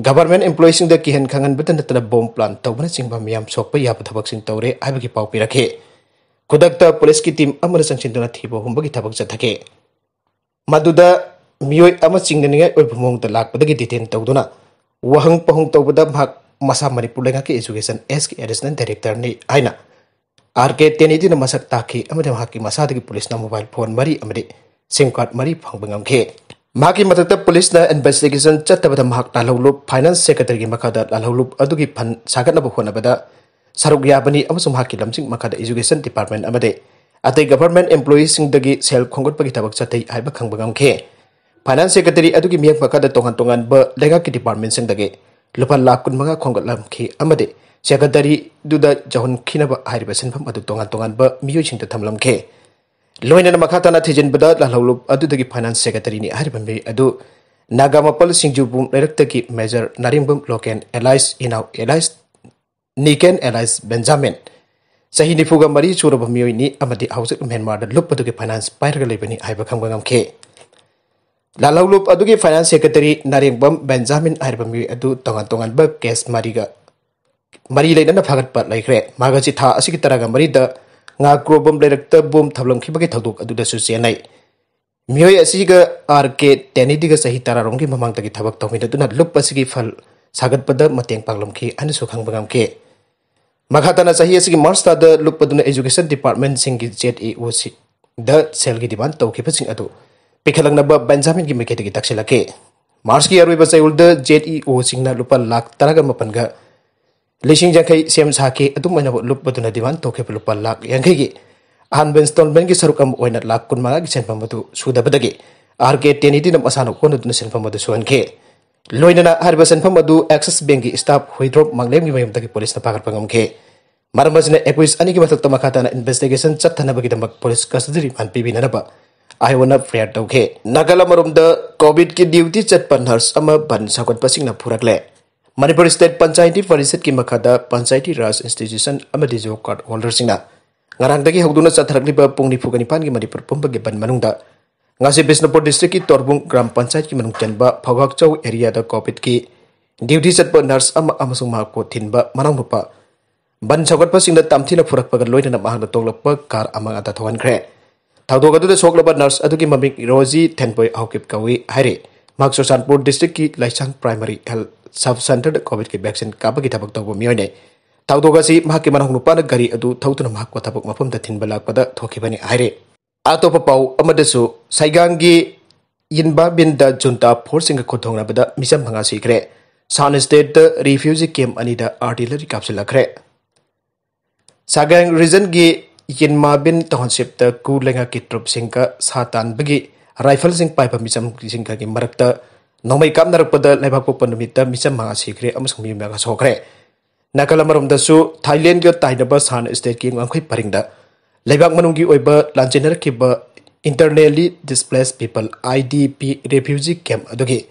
ꯒꯚꯔꯟꯃꯦꯟꯠ ꯏꯝꯄ꯭ꯂꯣꯌꯤꯁꯤꯡꯗ ꯀꯤꯍꯟ ꯈꯪꯍꯟꯕꯇ ꯅꯠꯇꯅ ꯕꯣꯝ ꯄ꯭ꯂꯥꯟ ꯇꯧꯕꯅꯆꯤꯡꯕ ꯃꯤꯌꯥꯝ ꯁꯣꯛꯄ ꯌꯥꯕ ꯊꯕꯛꯁꯤꯡ ꯇꯧꯔꯦ ꯍꯥꯏꯕꯒꯤ ꯄꯥꯎ ꯄꯤꯔꯛꯈꯤ꯫ ꯈꯨꯗꯛꯇ ꯄꯨꯂꯤꯁꯀꯤ ꯇꯤꯝ ꯑꯃꯅ ꯆꯪꯁꯤꯟꯗꯨꯅ ꯊꯤꯕ ꯍꯨꯝꯕꯒꯤ ꯊꯕꯛ ꯆꯠꯊꯈꯤ꯫ ꯃꯗꯨꯗ ꯃꯤꯑꯣꯏ ꯑꯃ ꯆꯤꯡꯅꯅꯤꯡꯉꯥꯏ ꯑꯣꯏꯕ ꯃꯑꯣꯡꯗ ꯂꯥꯛꯄꯗꯒꯤ ꯗꯤꯇꯦꯟ ꯇꯧꯗꯨꯅ ꯋꯥꯍꯪ ꯄꯥꯎꯍꯪ ꯇꯧꯕꯗ ꯃꯍꯥꯛ ꯃꯁꯥ ꯃꯅꯤꯄꯨꯔ ꯂꯩꯉꯥꯛꯀꯤ ꯏꯖꯨꯀꯦꯁꯟ ꯑꯦꯁꯀꯤ ꯑꯦꯗꯤꯁꯅꯦꯜ ꯗꯥꯏꯔꯦꯛꯇꯔꯅꯤ ꯍꯥꯏꯅ ꯑꯥꯔ ꯀꯦ ꯇꯦꯅꯦꯗꯤꯅ ꯃꯁꯛ ꯇꯥꯛꯈꯤ ꯑꯃꯗꯤ ꯃꯍꯥꯛꯀꯤ ꯃꯁꯥꯗꯒꯤ ꯄꯨꯂꯤꯁꯅ ꯃꯣꯕꯥꯏꯜ ꯐꯣꯟ ꯃꯔꯤ ꯑꯃꯗꯤ ꯁꯤꯝ ꯀꯥꯔꯗ ꯃꯔꯤ ꯐꯪꯕ ꯉꯝꯈꯤ꯫ ꯃꯍꯥꯛꯀꯤ ꯃꯊꯛꯇ ꯄꯨꯂꯤꯁꯅ ꯏꯟꯚꯦꯁꯇꯤꯒꯦꯁꯟ ꯆꯠꯇꯕꯗ ꯃꯍꯥꯛ ꯂꯥꯜꯍꯧꯂꯨꯞ ꯐꯥꯏꯅꯥꯟꯁ ꯁꯦꯀ꯭ꯔꯦꯇꯔꯤꯒꯤ ꯃꯈꯥꯗ ꯂꯥꯜꯍꯧꯂꯨꯞ ꯑꯗꯨꯒꯤ ꯐꯟ ꯁꯥꯒꯠꯅꯕ ꯍꯣꯠꯅꯕꯗ ꯁꯔꯨꯛ ꯌꯥꯕꯅꯤ ꯑꯃꯁꯨꯡ ꯃꯍꯥꯛꯀꯤ ꯂꯝꯖꯤꯡ ꯃꯈꯥꯗ ꯏꯖꯨꯀꯦꯁꯟ ꯗꯤꯄꯥꯔꯠꯃꯦꯟꯠ ꯑꯃꯗꯤ ꯑꯇꯩ ꯒꯚꯔꯟꯃꯦꯟꯠ ꯏꯝꯄ꯭ꯂꯣꯌꯤꯁꯤꯡꯗꯒꯤ ꯁꯦꯜ ꯈꯣꯝꯒꯠꯄꯒꯤ ꯊꯕꯛ ꯆꯠꯊꯩ ꯍꯥꯏꯕ ꯈꯪꯕ ꯉꯝꯈꯤ꯫ ꯐꯥꯏꯅꯥꯟꯁ ꯁꯦꯀ꯭ꯔꯦꯇꯔꯤ ꯑꯗꯨꯒꯤ ꯃꯤꯌꯦꯡ ꯃꯈꯥꯗ ꯇꯣꯉꯥꯟ ꯇꯣꯉꯥꯟꯕ ꯂꯩꯉꯥꯛꯀꯤ ꯗꯤꯄꯥꯔꯠꯃꯦꯟꯠꯁꯤꯡꯗꯒꯤ ꯂꯨꯄꯥ ꯂꯥꯈ ꯀꯨꯟꯃꯉꯥ ꯈꯣꯝꯒꯠꯂꯝꯈꯤ ꯑꯃꯗꯤ ꯁꯦꯀ꯭ꯔꯦꯇꯔꯤꯗꯨꯗ ꯌꯧꯍꯟꯈꯤꯅꯕ ꯍꯥꯏꯔꯤꯕ ꯁꯦꯟꯐꯝ ꯑꯗꯨ ꯇꯣꯉꯥꯟ ꯇꯣꯉꯥꯟꯕ ꯃꯤꯑꯣꯏꯁꯤꯡꯗ ꯊꯝꯂꯝꯈꯤ꯫ ꯂꯣꯏꯅꯅ ꯃꯈꯥ ꯇꯥꯅ ꯊꯤꯖꯤꯟꯕꯗ ꯂꯥꯜꯍꯧꯂꯨꯞ ꯑꯗꯨꯗꯒꯤ ꯐꯥꯏꯅꯥꯟꯁ ꯁꯦꯀ꯭ꯔꯦꯇꯔꯤꯅꯤ ꯍꯥꯏꯔꯤꯕ ꯃꯤꯑꯣꯏ ꯑꯗꯨ ꯅꯥꯒꯥꯃꯄꯜ ꯁꯤꯡꯖꯨꯕꯨꯝ ꯂꯩꯔꯛꯇꯒꯤ ꯃꯦꯖꯔ ꯅꯥꯔꯦꯡꯕꯝ ꯂꯣꯀꯦꯟ ꯑꯦꯂꯥꯏꯁ ꯏꯅꯥꯎ ꯑꯦꯂꯥꯏꯁ ꯅꯤꯀꯦꯟ ꯑꯦꯂꯥꯏꯁ ꯕꯦꯟꯖꯥꯃꯤꯟ, ꯆꯍꯤ ꯅꯤꯐꯨꯒ ꯃꯔꯤ ꯁꯨꯔꯕ ꯃꯤꯑꯣꯏꯅꯤ ꯑꯃꯗꯤ ꯍꯧꯖꯤꯛ ꯃ꯭ꯌꯥꯟꯃꯥꯔꯗ ꯂꯨꯞ ꯑꯗꯨꯒꯤ ꯐꯥꯏꯅꯥꯟꯁ ꯄꯥꯏꯔꯒ ꯂꯩꯕꯅꯤ ꯍꯥꯏꯕ ꯈꯪꯕ ꯉꯝꯈꯤ꯫ ꯂꯥꯜꯍꯧꯂꯨꯞ ꯑꯗꯨꯒꯤ ꯐꯥꯏꯅꯥꯟꯁ ꯁꯦꯀ꯭ꯔꯦꯇꯔꯤ ꯅꯥꯔꯦꯡꯕꯝ ꯕꯦꯟꯖꯥꯃꯤꯟ ꯍꯥꯏꯔꯤꯕ ꯃꯤꯑꯣꯏ ꯑꯗꯨ ꯇꯣꯉꯥꯟ ꯇꯣꯉꯥꯟꯕ ꯀꯦꯁ ꯃꯔꯤꯒ ꯃꯔꯤ ꯂꯩꯅꯅ ꯐꯥꯒꯠꯄ ꯂꯩꯈ꯭ꯔꯦ꯫ ꯃꯍꯥꯛ ꯑꯁꯤ ꯊꯥ ꯑꯁꯤꯒꯤ ꯇꯔꯥꯒ ꯃꯔꯤꯗ ꯉꯥꯀ꯭ꯔꯣꯕꯝ ꯂꯩꯔꯛꯇ ꯕꯣꯝ ꯊꯝꯂꯝꯈꯤꯕꯒꯤ ꯊꯧꯗꯣꯛ ꯑꯗꯨꯗꯁꯨ ꯆꯦꯟꯅꯩ꯫ ꯃꯤꯑꯣꯏ ꯑꯁꯤꯒ ꯑꯥꯔ ꯀꯦ ꯇꯦꯅꯤꯗꯤꯒ ꯆꯍꯤ ꯇꯔꯥꯔꯣꯝꯒꯤ ꯃꯃꯥꯡꯗꯒꯤ ꯊꯕꯛ ꯇꯧꯃꯤꯟꯅꯗꯨꯅ ꯂꯨꯞ ꯑꯁꯤꯒꯤ ꯐꯜ ꯁꯥꯒꯠꯄꯗ ꯃꯇꯦꯡ ꯄꯥꯡꯂꯝꯈꯤ ꯍꯥꯏꯅꯁꯨ ꯈꯪꯕ ꯉꯝꯈꯤ꯫ ꯃꯈꯥ ꯇꯥꯅ ꯆꯍꯤ ꯑꯁꯤꯒꯤ ꯃꯥꯔꯆ ꯊꯥꯗ ꯂꯨꯞ ꯑꯗꯨꯅ ꯑꯦꯖꯨꯀꯦꯁꯟ ꯗꯤꯄꯥꯔꯠꯃꯦꯟꯁꯤꯡꯒꯤ ꯖꯦꯠ ꯏ ꯑꯣꯁꯤꯡꯗ ꯁꯦꯜꯒꯤ ꯗꯤꯃꯥꯟ ꯇꯧꯈꯤꯕꯁꯤꯡ ꯑꯗꯨ ꯄꯤꯈꯠꯂꯛꯅꯕ ꯕꯦꯟꯖꯥꯃꯤꯟꯒꯤ ꯃꯥꯏꯀꯩꯗꯒꯤ ꯇꯛꯁꯤꯜꯂꯛꯈꯤ꯫ ꯃꯥꯔꯆꯀꯤ ꯑꯔꯣꯏꯕ ꯆꯌꯣꯜꯗ ꯖꯦꯠ ꯏ ꯑꯣꯁꯤꯡꯅ ꯂꯨꯄꯥ ꯂꯥꯈ ꯇꯔꯥꯒ ꯃꯥꯄꯟꯒ ꯂꯤꯁꯤꯡ ꯌꯥꯡꯈꯩ ꯁꯦꯝ ꯁꯥꯈꯤ꯫ ꯑꯗꯨꯝ ꯑꯣꯏꯅꯃꯛ ꯂꯨꯞ ꯑꯗꯨꯅ ꯗꯤꯃꯥꯟ ꯇꯧꯈꯤꯕ ꯂꯨꯄꯥ ꯂꯥꯈ ꯌꯥꯡꯈꯩꯒꯤ ꯑꯍꯥꯟꯕ ꯏꯟꯁꯇꯣꯜꯃꯦꯟꯒꯤ ꯁꯔꯨꯛ ꯑꯃ ꯑꯣꯏꯅ ꯂꯥꯈ ꯀꯨꯟꯃꯉꯥꯒꯤ ꯁꯦꯟꯐꯝ ꯑꯗꯨ ꯁꯨꯗꯕꯗꯒꯤ ꯑꯥꯔ ꯀꯦ ꯇꯦꯅꯤꯗꯤꯅ ꯃꯁꯥꯅ ꯍꯣꯠꯅꯗꯨꯅ ꯁꯦꯟꯐꯝ ꯑꯗꯨ ꯁꯨꯍꯟꯈꯤ꯫ ꯂꯣꯏꯅꯅ ꯍꯥꯏꯔꯤꯕ ꯁꯦꯟꯐꯝ ꯑꯗꯨ ꯑꯦꯛꯁꯤꯁ ꯕꯦꯡꯒꯤ ꯁ꯭ꯇꯥꯐ ꯍꯨꯏꯗ꯭ꯔꯣꯞ ꯃꯥꯡꯂꯦꯝꯒꯤ ꯃꯌꯨꯝꯗꯒꯤ ꯄꯨꯂꯤꯁꯅ ꯐꯥꯒꯠꯄ ꯉꯝꯈꯤ꯫ ꯃꯔꯝ ꯑꯁꯤꯅ ꯑꯦꯀ꯭ꯌꯨꯁ ꯑꯅꯤꯒꯤ ꯃꯊꯛꯇ ꯃꯈꯥ ꯇꯥꯅ ꯏꯟꯚꯦꯁꯇꯤꯒꯦꯁꯟ ꯆꯠꯊꯅꯕꯒꯤꯗꯃꯛ ꯄꯨꯂꯤꯁ ꯀꯁꯇꯗꯤ ꯔꯤꯃꯥꯟ ꯄꯤꯕꯤꯅꯅꯕ ꯑꯥꯏꯑꯣꯅ ꯐꯤꯔꯌꯥꯗ ꯇꯧꯈꯤ꯫ ꯅꯥꯒꯥꯂꯥꯟ ꯑꯃꯔꯣꯝꯗ ꯀꯣꯚꯤꯗꯀꯤ ꯗ꯭ꯌꯨꯇꯤ ꯆꯠꯄ ꯅꯔꯁ ꯑꯃ ꯕꯟ ꯁꯧꯒꯠꯄꯁꯤꯡꯅ ꯐꯨꯔꯛꯂꯦ꯫ ꯃꯅꯤꯄꯨꯔ ꯁ꯭ꯇꯦꯠ ꯄꯟꯆꯥꯌꯇꯤ ꯄꯔꯤꯁꯠꯀꯤ ꯃꯈꯥꯗ ꯄꯟꯆꯥꯌꯇꯤ ꯔꯥꯖ ꯏꯟꯁꯇꯤꯇ꯭ꯌꯨꯁꯟ ꯑꯃꯗꯤ ꯖꯣꯕ ꯀꯥꯔꯗ ꯍꯣꯜꯗꯔꯁꯤꯡꯅ ꯉꯔꯥꯡꯗꯒꯤ ꯍꯧꯗꯨꯅ ꯆꯠꯊꯔꯛꯂꯤꯕ ꯄꯨꯡ ꯅꯤꯐꯨꯒ ꯅꯤꯄꯥꯟꯒꯤ ꯃꯅꯤꯄꯨꯔ ꯄꯨꯝꯕꯒꯤ ꯕꯟ ꯃꯅꯨꯡꯗ ꯉꯁꯤ ꯕꯤꯁꯅꯨꯄꯨꯔ ꯗꯤꯁꯇ꯭ꯔꯤꯛꯀꯤ ꯇꯣꯔꯕꯨꯡ ꯒ꯭ꯔꯥꯝ ꯄꯟꯆꯥꯌꯠꯀꯤ ꯃꯅꯨꯡ ꯆꯟꯕ ꯐꯧꯒꯥꯛꯆꯧ ꯑꯦꯔꯤꯌꯥꯗ ꯀꯣꯚꯤꯗꯀꯤ ꯗ꯭ꯌꯨꯇꯤ ꯆꯠꯄ ꯅꯔꯁ ꯑꯃ ꯑꯃꯁꯨꯡ ꯃꯍꯥꯛꯄꯨ ꯊꯤꯟꯕ ꯃꯅꯥꯎꯅꯨꯄꯥ ꯕꯟ ꯁꯧꯒꯠꯄꯁꯤꯡꯅ ꯇꯝꯊꯤꯅ ꯐꯨꯔꯛꯄꯒ ꯂꯣꯏꯅꯅ ꯃꯍꯥꯛꯅ ꯇꯣꯡꯂꯛꯄ ꯀꯥꯔ ꯑꯃ ꯉꯥꯛꯇ ꯊꯧꯍꯟꯈ꯭ꯔꯦ꯫ ꯊꯧꯗꯣꯛ ꯑꯗꯨꯗ ꯁꯣꯛꯂꯕ ꯅꯔꯁ ꯑꯗꯨꯒꯤ ꯃꯃꯤꯡ ꯔꯣꯖꯤ ꯊꯦꯟꯄꯣꯏ ꯍꯥꯎꯀꯤꯞ ꯀꯧꯏ ꯍꯥꯏꯔꯤ꯫ ꯃꯍꯥꯛ ꯆꯨꯔꯆꯥꯟꯄꯨꯔ ꯗꯤꯁꯇ꯭ꯔꯤꯛꯀꯤ ꯂꯩꯁꯥꯡ ꯄ꯭ꯔꯥꯏꯃꯥꯔꯤ ꯍꯦꯜꯊ ꯁꯕ ꯁꯦꯟꯇꯔꯗ ꯀꯣꯚꯤꯗꯀꯤ ꯚꯦꯛꯁꯤꯟ ꯀꯥꯞꯄꯒꯤ ꯊꯕꯛ ꯇꯧꯕ ꯃꯤꯑꯣꯏꯅꯤ꯫ ꯊꯧꯗꯣꯛ ꯑꯁꯤ ꯃꯍꯥꯛꯀꯤ ꯃꯅꯥꯎꯅꯨꯄꯥꯅ ꯒꯥꯔꯤ ꯑꯗꯨ ꯊꯧꯗꯨꯅ ꯃꯍꯥꯛꯄꯨ ꯊꯕꯛ ꯃꯐꯝꯗ ꯊꯤꯟꯕ ꯂꯥꯛꯄꯗ ꯊꯣꯛꯈꯤꯕꯅꯤ ꯍꯥꯏꯔꯤ꯫ ꯑꯇꯣꯞꯄ ꯄꯥꯎ ꯑꯃꯗꯁꯨ, ꯁꯥꯏꯒꯥꯡꯒꯤ ꯌꯤꯟꯕꯥꯕꯤꯟꯗ ꯖꯨꯟꯇꯥ ꯐꯣꯔꯁꯁꯤꯡꯒ ꯈꯨꯠꯊꯣꯡꯅꯕꯗ ꯃꯤꯆꯝ ꯃꯉꯥ ꯁꯤꯈ꯭ꯔꯦ꯫ ꯁꯥꯟ ꯁ꯭ꯇꯦꯠꯇ ꯔꯤꯐ꯭ꯌꯨꯖꯤ ꯀꯦꯝꯞ ꯑꯅꯤꯗ ꯑꯥꯔꯇꯤꯂꯔꯤ ꯀꯥꯞꯁꯤꯜꯂꯛꯈ꯭ꯔꯦ꯫ ꯁꯥꯒꯥꯡ ꯔꯤꯖꯟꯒꯤ ꯌꯤꯟꯃꯥꯕꯤꯟ ꯇꯥꯎꯟꯁꯤꯞꯇ ꯀꯨ ꯂꯩꯉꯥꯛꯀꯤ ꯇ꯭ꯔꯨꯞꯁꯤꯡꯒ ꯁꯥ ꯇꯥꯟꯕꯒꯤ ꯔꯥꯏꯐꯜꯁꯤꯡ ꯄꯥꯏꯕ ꯃꯤꯆꯝꯁꯤꯡꯒꯤ ꯃꯔꯛꯇ ꯅꯣꯡꯃꯩ ꯀꯥꯞꯅꯔꯛꯄꯗ ꯂꯩꯕꯥꯛ ꯄꯣꯛꯄ ꯅꯨꯃꯤꯠꯇ ꯃꯤꯆꯝ ꯃꯉꯥ ꯁꯤꯈ꯭ꯔꯦ ꯑꯃꯁꯨꯡ ꯃꯤ ꯃꯉꯥ ꯁꯣꯛꯈ꯭ꯔꯦ꯫ ꯅꯥꯀꯜ ꯑꯃꯔꯣꯝꯗꯁꯨ, ꯊꯥꯏꯂꯦꯟꯗꯒ ꯇꯥꯏꯅꯕ ꯁꯥꯟ ꯁ꯭ꯇꯦꯠꯀꯤ ꯉꯝꯈꯩ ꯄꯔꯤꯡꯗ ꯂꯩꯕꯥꯛ ꯃꯅꯨꯡꯒꯤ ꯑꯣꯏꯕ ꯂꯥꯟꯖꯦꯟꯅꯔꯛꯈꯤꯕ Internally Displaced People, I D P, refugee camp ꯑꯗꯨꯒꯤ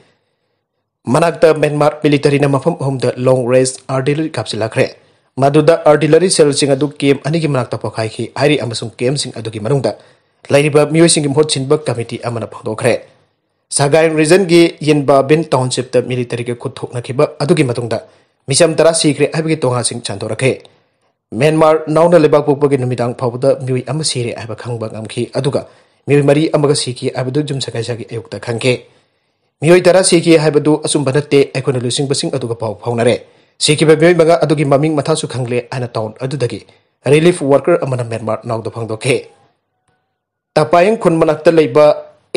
ꯃꯅꯥꯛꯇ ꯃ꯭ꯌꯥꯟꯃꯥꯔ ꯃꯤꯂꯤꯇꯔꯤꯅ ꯃꯐꯝ ꯑꯍꯨꯝꯗ long range artillery ꯀꯥꯞꯁꯤꯜꯂꯛꯈ꯭ꯔꯦ꯫ ꯃꯗꯨꯗ artillery shellꯁꯤꯡ ꯑꯗꯨ camp ꯑꯅꯤꯒꯤ ꯃꯅꯥꯛꯇ ꯄꯣꯈꯥꯏꯈꯤ ꯍꯥꯏꯔꯤ ꯑꯃꯁꯨꯡ campꯁꯤꯡ ꯑꯗꯨꯒꯤ ꯃꯅꯨꯡꯗ ꯂꯩꯔꯤꯕ ꯃꯤꯑꯣꯏꯁꯤꯡꯒꯤ ꯃꯍꯨꯠ ꯁꯤꯟꯕ committee ꯑꯃꯅ ꯐꯣꯡꯗꯣꯛꯈ꯭ꯔꯦ꯫ Sagaing regionꯒꯤ Yinba Bin townshipꯇ ꯃꯤꯂꯤꯇꯔꯤꯒ ꯈꯨꯠ ꯊꯣꯛꯅꯈꯤꯕ ꯑꯗꯨꯒꯤ ꯃꯇꯨꯡꯗ ꯃꯤꯆꯝ ꯇꯔꯥ ꯁꯤꯈ꯭ꯔꯦ ꯍꯥꯏꯕꯒꯤ ꯇꯣꯉꯥꯟꯁꯤꯡ ꯁꯟꯗꯣꯔꯛꯈꯤ꯫ ꯃ꯭ꯌꯥꯟꯃꯥꯔ ꯅꯥꯎꯅ ꯂꯩꯕꯥꯛ ꯄꯣꯛꯄꯒꯤ ꯅꯨꯃꯤꯗꯥꯡ ꯐꯥꯎꯕꯗ ꯃꯤꯑꯣꯏ ꯑꯃ ꯁꯤꯔꯦ ꯍꯥꯏꯕ ꯈꯪꯕ ꯉꯝꯈꯤ, ꯑꯗꯨꯒ ꯃꯤꯑꯣꯏ ꯃꯔꯤ ꯑꯃꯒ ꯁꯤꯈꯤ ꯍꯥꯏꯕꯗꯨ ꯌꯨꯝꯁꯀꯩꯁꯒꯤ ꯑꯌꯨꯛꯇ ꯈꯪꯈꯤ꯫ ꯃꯤꯑꯣꯏ ꯇꯔꯥ ꯁꯤꯈꯤ ꯍꯥꯏꯕꯗꯨ ꯑꯆꯨꯝꯕ ꯅꯠꯇꯦ, ꯑꯩꯈꯣꯏꯅ ꯂꯨꯆꯤꯡꯕꯁꯤꯡ ꯑꯗꯨꯒ ꯄꯥꯎ ꯐꯥꯎꯅꯔꯦ꯫ ꯁꯤꯈꯤꯕ ꯃꯤꯑꯣꯏ ꯃꯉꯥ ꯑꯗꯨꯒꯤ ꯃꯃꯤꯡ ꯃꯊꯥꯁꯨ ꯈꯪꯂꯦ ꯍꯥꯏꯅ town ꯑꯗꯨꯗꯒꯤ relief worker ꯑꯃꯅ ꯃ꯭ꯌꯥꯟꯃꯥꯔ ꯅꯥꯎꯗ ꯐꯣꯡꯗꯣꯛꯈꯤ꯫ ꯇꯄꯥꯌꯦꯡ ꯈꯨꯟ ꯃꯅꯥꯛꯇ ꯂꯩꯕ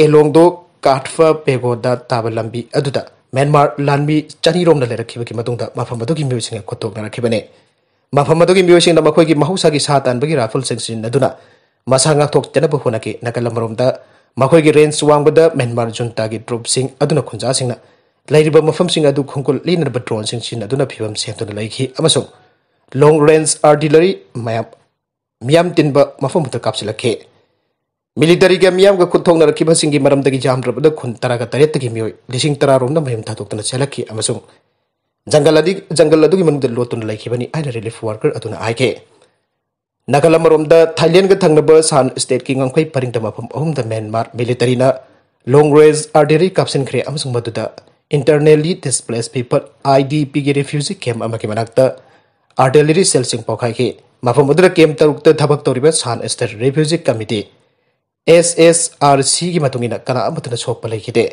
ꯑꯦꯂꯣꯡꯗꯣ ꯀꯥꯠꯐ ꯄꯦꯒꯣꯗ ꯇꯥꯕ ꯂꯝꯕꯤ ꯑꯗꯨꯗ ꯃ꯭ꯌꯥꯟꯃꯥꯔ ꯂꯥꯟꯃꯤ ꯆꯅꯤ ꯔꯣꯝꯅ ꯂꯩꯔꯛꯈꯤꯕꯒꯤ ꯃꯇꯨꯡꯗ ꯃꯐꯝ ꯑꯗꯨꯒꯤ ꯃꯤꯑꯣꯏꯁꯤꯡꯅ ꯈꯨꯠꯊꯣꯛꯅꯔꯛꯈꯤꯕꯅꯤ꯫ ꯃꯐꯝ ꯑꯗꯨꯒꯤ ꯃꯤꯑꯣꯏꯁꯤꯡꯅ ꯃꯈꯣꯏꯒꯤ ꯃꯍꯧꯁꯥꯒꯤ ꯁꯥ ꯇꯥꯟꯕꯒꯤ rifleꯁꯤꯡ ꯁꯤꯖꯤꯟꯅꯗꯨꯅ ꯃꯁꯥ ꯉꯥꯛꯊꯣꯛꯆꯅꯕ ꯍꯣꯠꯅꯈꯤ꯫ ꯅꯥꯀꯜ ꯑꯃꯔꯣꯝꯗ, ꯃꯈꯣꯏꯒꯤ range ꯋꯥꯡꯕꯗ ꯃ꯭ꯌꯥꯟꯃꯥꯔ ꯖꯨꯟꯇꯥꯒꯤ troopꯁꯤꯡ ꯑꯗꯨꯅ ꯈꯨꯟꯖꯥꯁꯤꯡꯅ ꯂꯩꯔꯤꯕ ꯃꯐꯝꯁꯤꯡ ꯑꯗꯨ ꯈꯣꯡꯒꯨꯜ ꯂꯤꯅꯅꯕ droneꯁꯤꯡ ꯁꯤꯖꯤꯟꯅꯗꯨꯅ ꯐꯤꯕꯝ ꯁꯦꯝꯗꯨꯅ ꯂꯩꯈꯤ ꯑꯃꯁꯨꯡ long range artillery ꯃꯌꯥꯝ, ꯃꯤꯌꯥꯝ ꯇꯤꯟꯕ ꯃꯐꯝ ꯑꯗꯨꯗ ꯀꯥꯞꯁꯤꯜꯂꯛꯈꯤ꯫ ꯃꯤꯂꯤꯇꯔꯤꯒ ꯃꯤꯌꯥꯝꯒ ꯈꯨꯠ ꯊꯣꯛꯅꯔꯛꯈꯤꯕꯁꯤꯡꯒꯤ ꯃꯔꯝꯗꯒꯤ ꯌꯥꯝꯗ꯭ꯔꯕꯗ ꯈꯨꯟ ꯇꯔꯥꯒ ꯇꯔꯦꯠꯇꯒꯤ ꯃꯤꯑꯣꯏ ꯂꯤꯁꯤꯡ ꯇꯔꯥ ꯔꯣꯝꯅ ꯃꯌꯨꯝ ꯊꯥꯗꯣꯛꯇꯨꯅ ꯆꯦꯜꯂꯛꯈꯤ ꯑꯃꯁꯨꯡ ꯖꯪꯒꯜ ꯑꯗꯤ-, ꯖꯪꯒꯜ ꯑꯗꯨꯒꯤ ꯃꯅꯨꯡꯗ ꯂꯣꯠꯇꯨꯅ ꯂꯩꯈꯤꯕꯅꯤ ꯍꯥꯏꯅ relief worker ꯑꯗꯨꯅ ꯍꯥꯏꯈꯤ꯫ ꯅꯥꯀꯜ ꯑꯃꯔꯣꯝꯗ, ꯊꯥꯏꯂꯦꯟꯒ ꯊꯪꯅꯕ ꯁꯥꯟ ꯁ꯭ꯇꯦꯠꯀꯤ ꯉꯝꯈꯩ ꯄꯔꯤꯡꯗ ꯃꯐꯝ ꯑꯍꯨꯝꯗ ꯃ꯭ꯌꯥꯟꯃꯥꯔ ꯃꯤꯂꯤꯇꯔꯤꯅ long range artillery ꯀꯥꯞꯁꯤꯟꯈ꯭ꯔꯦ ꯑꯃꯁꯨꯡ ꯃꯗꯨꯗ Internally Displaced People, IDPꯒꯤ refugee camp ꯑꯃꯒꯤ ꯃꯅꯥꯛꯇ artillery shellꯁꯤꯡ ꯄꯣꯈꯥꯏꯈꯤ꯫ ꯃꯐꯝ ꯑꯗꯨꯗ camp ꯇꯔꯨꯛꯇ ꯊꯕꯛ ꯇꯧꯔꯤꯕ ꯁꯥꯟ ꯁ꯭ꯇꯦꯠ refugee committee, SSRCꯒꯤ ꯃꯇꯨꯡ ꯏꯟꯅ, ꯀꯅꯥ ꯑꯃꯠꯇꯅ ꯁꯣꯛꯄ ꯂꯩꯈꯤꯗꯦ꯫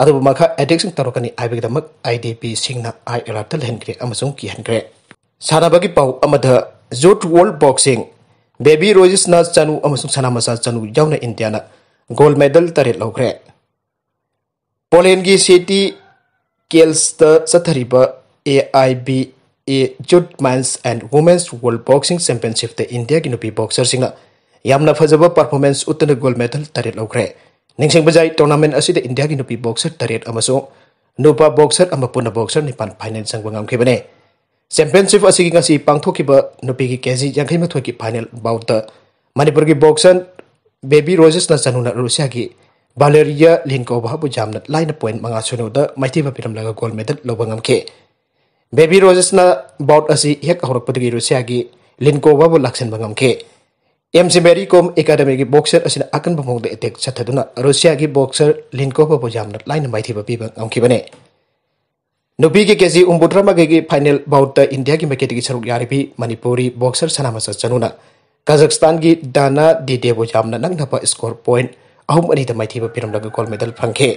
ꯑꯗꯨꯕꯨ ꯃꯈꯥ attackꯁꯤꯡ ꯇꯧꯔꯛꯀꯅꯤ ꯍꯥꯏꯕꯒꯤꯗꯃꯛ IDPꯁꯤꯡꯅ high alertꯇ ꯂꯩꯍꯟꯈ꯭ꯔꯦ ꯑꯃꯁꯨꯡ ꯀꯤꯍꯟꯈ꯭ꯔꯦ꯫ ꯁꯥꯟꯅꯕꯒꯤ ꯄꯥꯎ ꯑꯃꯗ, Youth World Boxing, ꯕꯦꯕꯤ ꯔꯣꯖꯤꯁꯅꯥ ꯆꯅꯨ ꯑꯃꯁꯨꯡ ꯁꯅꯥꯃꯆꯥ ꯆꯅꯨ ꯌꯥꯎꯅ ꯏꯟꯗꯤꯌꯥꯅ gold medal ꯇꯔꯦꯠ ꯂꯧꯈ꯭ꯔꯦ꯫ ꯄꯣꯂꯦꯟꯒꯤ city Kielcꯦꯇ ꯆꯠꯊꯔꯤꯕ AIBA Youth Men's and Women's World Boxing Championshipꯇ ꯏꯟꯗꯤꯌꯥꯒꯤ ꯅꯨꯄꯤ boxerꯁꯤꯡꯅ ꯌꯥꯝꯅ ꯐꯖꯕ performance ꯎꯠꯇꯨꯅ gold medal ꯇꯔꯦꯠ ꯂꯧꯈ꯭ꯔꯦ꯫ ꯅꯤꯡꯁꯤꯡꯕ ꯌꯥꯏ, tournament ꯑꯁꯤꯗ ꯏꯟꯗꯤꯌꯥꯒꯤ ꯅꯨꯄꯤ boxer ꯇꯔꯦꯠ ꯑꯃꯁꯨꯡ ꯅꯨꯄꯥ boxer ꯑꯃ ꯄꯨꯟꯅ boxer ꯅꯤꯄꯥꯟ final ꯆꯪꯕ ꯉꯝꯈꯤꯕꯅꯤ꯫ Championship ꯑꯁꯤꯒꯤ ꯉꯁꯤ ꯄꯥꯡꯊꯣꯛꯈꯤꯕ ꯅꯨꯄꯤꯒꯤ ꯀꯦꯖꯤ ꯌꯥꯡꯈꯩ ꯃꯥꯊꯣꯏꯒꯤ final boutꯇ ꯃꯅꯤꯄꯨꯔꯒꯤ boxer ꯕꯦꯕꯤ ꯔꯣꯖꯦꯁꯅ ꯆꯅꯨꯅ ꯔꯨꯁꯤꯌꯥꯒꯤ ꯚꯥꯂꯦꯔꯤꯌꯥ ꯂꯤꯟꯀꯣꯚꯥꯕꯨ ꯌꯥꯝꯅ ꯂꯥꯏꯅ point ꯃꯉꯥ ꯁꯤꯅꯣꯗ ꯃꯥꯏꯊꯤꯕ ꯄꯤꯔꯝꯂꯒ gold medal ꯂꯧꯕ ꯉꯝꯈꯤ꯫ ꯕꯦꯕꯤ ꯔꯣꯖꯦꯁꯅ bout ꯑꯁꯤ ꯍꯦꯛ ꯍꯧꯔꯛꯄꯗꯒꯤ ꯔꯨꯁꯤꯌꯥꯒꯤ ꯂꯤꯟꯀꯣꯚꯥꯕꯨ ꯂꯥꯛꯁꯤꯟꯕ ꯉꯝꯈꯤ꯫ ꯑꯦꯝ ꯁꯤ ꯃꯦꯔꯤ ꯀꯣꯝ ꯑꯦꯀꯥꯗꯃꯤꯒꯤ boxer ꯑꯁꯤꯅ ꯑꯀꯟꯕ ꯃꯑꯣꯡꯗ attack ꯆꯠꯊꯗꯨꯅ ꯔꯨꯁꯤꯌꯥꯒꯤ boxer ꯂꯤꯟꯀꯣꯚꯥꯕꯨ ꯌꯥꯝꯅ ꯂꯥꯏꯅ ꯃꯥꯏꯊꯤꯕ ꯄꯤꯕ ꯉꯝꯈꯤꯕꯅꯤ꯫ ꯅꯨꯄꯤꯒꯤ ꯀꯦꯖꯤ ꯍꯨꯝꯐꯨꯇꯔꯥꯃꯥꯊꯣꯏꯒꯤ final boutꯇ ꯏꯟꯗꯤꯌꯥꯒꯤ ꯃꯥꯏꯀꯩꯗꯒꯤ ꯁꯔꯨꯛ ꯌꯥꯔꯤꯕꯤ ꯃꯅꯤꯄꯨꯔꯤ boxer ꯁꯅꯥꯃꯆꯥ ꯆꯅꯨꯅ ꯀꯥꯖꯥꯈꯁꯇꯥꯟꯒꯤ ꯗꯥꯅꯥ ꯗꯤꯗꯦꯕꯨ ꯌꯥꯝꯅ ꯅꯛꯅꯕ score point ꯑꯍꯨꯝ ꯑꯅꯤꯗ ꯃꯥꯏꯊꯤꯕ ꯄꯤꯔꯝꯂꯒ gold medal ꯐꯪꯈꯤ꯫